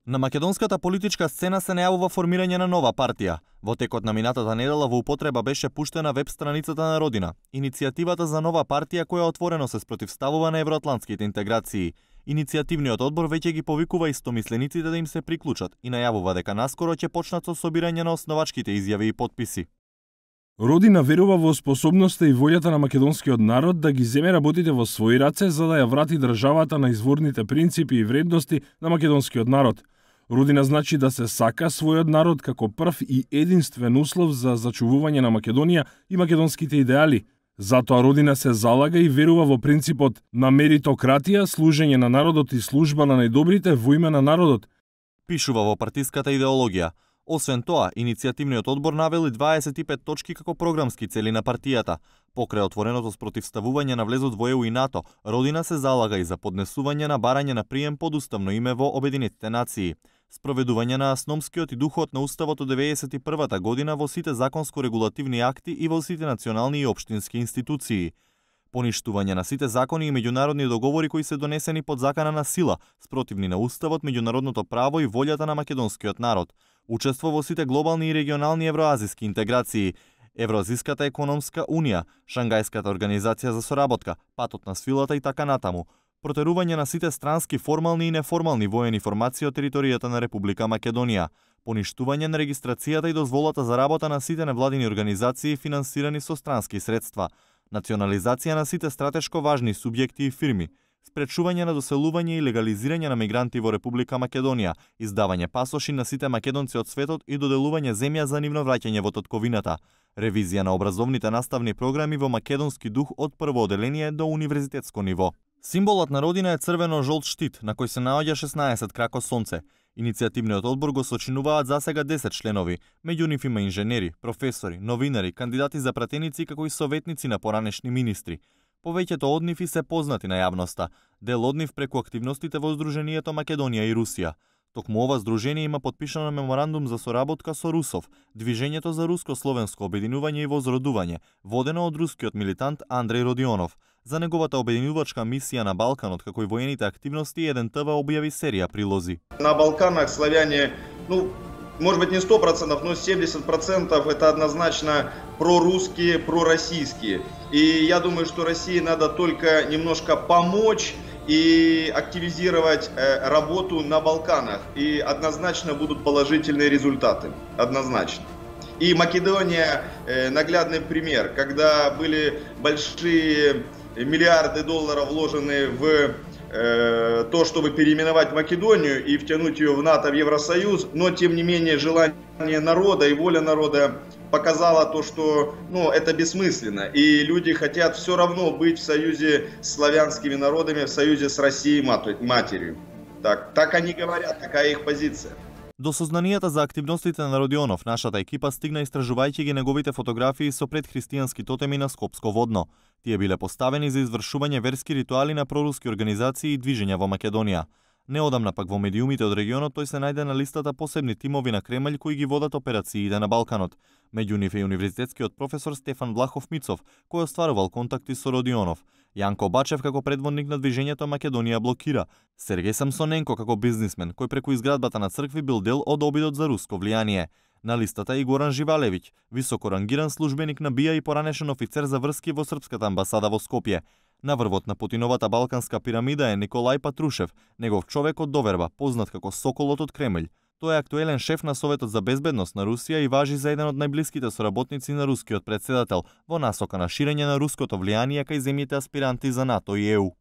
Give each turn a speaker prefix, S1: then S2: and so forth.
S1: На македонската политичка сцена се најавува формирање на нова партија. Во текот на минатата недела во употреба беше пуштена веб страницата на Родина, иницијативата за нова партија која отворено се спротивставува на евроатлантските интеграции. Иницијативниот одбор веќе ги повикува истомислениците да им се приклучат и најавува дека наскоро ќе почнат со собирање на основачките изјави и потписи.
S2: Родина верува во способноста и волјата на македонскиот народ да ги земе работите во своји раце за да ја врати државата на изворните принципи и вредности на македонскиот народ. Родина значи да се сака својот народ како прв и единствен услов за зачувување на Македонија и македонските идеали. Затоа Родина се залага и верува во принципот на меритократија, служење на народот и служба на најдобрите во име на народот.
S1: Пишува во партиската идеологија. Освен тоа, иницијативниот одбор навели 25 точки како програмски цели на партијата. Покрај отвореното спротивставување на влезот во ЕУ и НАТО, Родина се залага и за поднесување на барање на прием под уставно име во Обединетите нации, спроведување на основскиот и духот на Уставот од 91-та година во сите законско-регулативни акти и во сите национални и општински институции, поништување на сите закони и меѓународни договори кои се донесени под закана на сила, спротивни на Уставот, меѓународното право и волјата на македонскиот народ, учество во сите глобални и регионални евроазиски интеграции, Евроазиската економска унија, Шангајската организација за соработка, патот на свилата и така натаму, протерување на сите странски формални и неформални воени формации од територијата на Република Македонија, поништување на регистрацијата и дозволата за работа на сите невладини организации финансирани со странски средства, национализација на сите стратешко важни субјекти и фирми, спречување на доселување и легализирање на мигранти во Република Македонија, издавање пасоши на сите македонци од светот и доделување земја за нивно враќање во татковината, ревизија на образовните наставни програми во македонски дух од прво оделение до универзитетско ниво. Символот на Родина е црвено-жолт штит, на кој се наоѓа 16 крако сонце. Иницијативниот одбор го сочинуваат засега 10 членови, меѓу нив има инженери, професори, новинари, кандидати за пратеници како и советници на поранешни министри. Повеќето од нив и се познати на јавноста, дел од нив преку активностите во Сдруженијето Македонија и Русија. Токму ова здружение има подпишано меморандум за соработка со Русов, Движењето за руско-словенско обединување и возродување, водено од рускиот милитант Андреј Родионов. За неговата обединувачка мисија на Балканот, како и воените активности, еден ТВ објави серија прилози.
S3: На Балканах славяне, может быть не 100%, но 70% это однозначно прорусские, пророссийские. И я думаю, что России надо только немножко помочь и активизировать работу на Балканах. И однозначно будут положительные результаты. Однозначно. И Македония наглядный пример, когда были большие миллиарды долларов вложены в то, чтобы переименовать Македонию и втянуть ее в НАТО, в Евросоюз, но тем не менее желание народа и воля народа показала то, что это бессмысленно, и люди хотят все равно быть в союзе с славянскими народами, в союзе с Россией матерью. Так они говорят, такая их позиция.
S1: До сознанијата за активностите на Родионов, нашата екипа стигна истражувајќи ги неговите фотографии со предхристијански тотеми на Скопско водно. Тие биле поставени за извршување верски ритуали на проруски организации и движења во Македонија. Неодамна пак во медиумите од регионот тој се најде на листата посебни тимови на Кремљ кои ги водат операциите на Балканот. Меѓу нив е универзитетскиот професор Стефан Влахов Мицов, кој остварувал контакти со Родионов. Јанко Бачев како предводник на движењето Македонија блокира. Сергеј Самсоненко како бизнисмен, кој преку изградбата на цркви бил дел од обидот за руско влијание. На листата и Горан Живалевиќ, високо рангиран службеник на БИА и поранешен офицер за врски во Српската амбасада во Скопје. На врвот на Путиновата балканска пирамида е Николај Патрушев, негов човек од доверба, познат како Соколот од Кремљ. Тој е актуелен шеф на Советот за безбедност на Русија и важи за еден од најблиските соработници на рускиот претседател во насока на ширење на руското влијание кај земјите аспиранти за НАТО и ЕУ.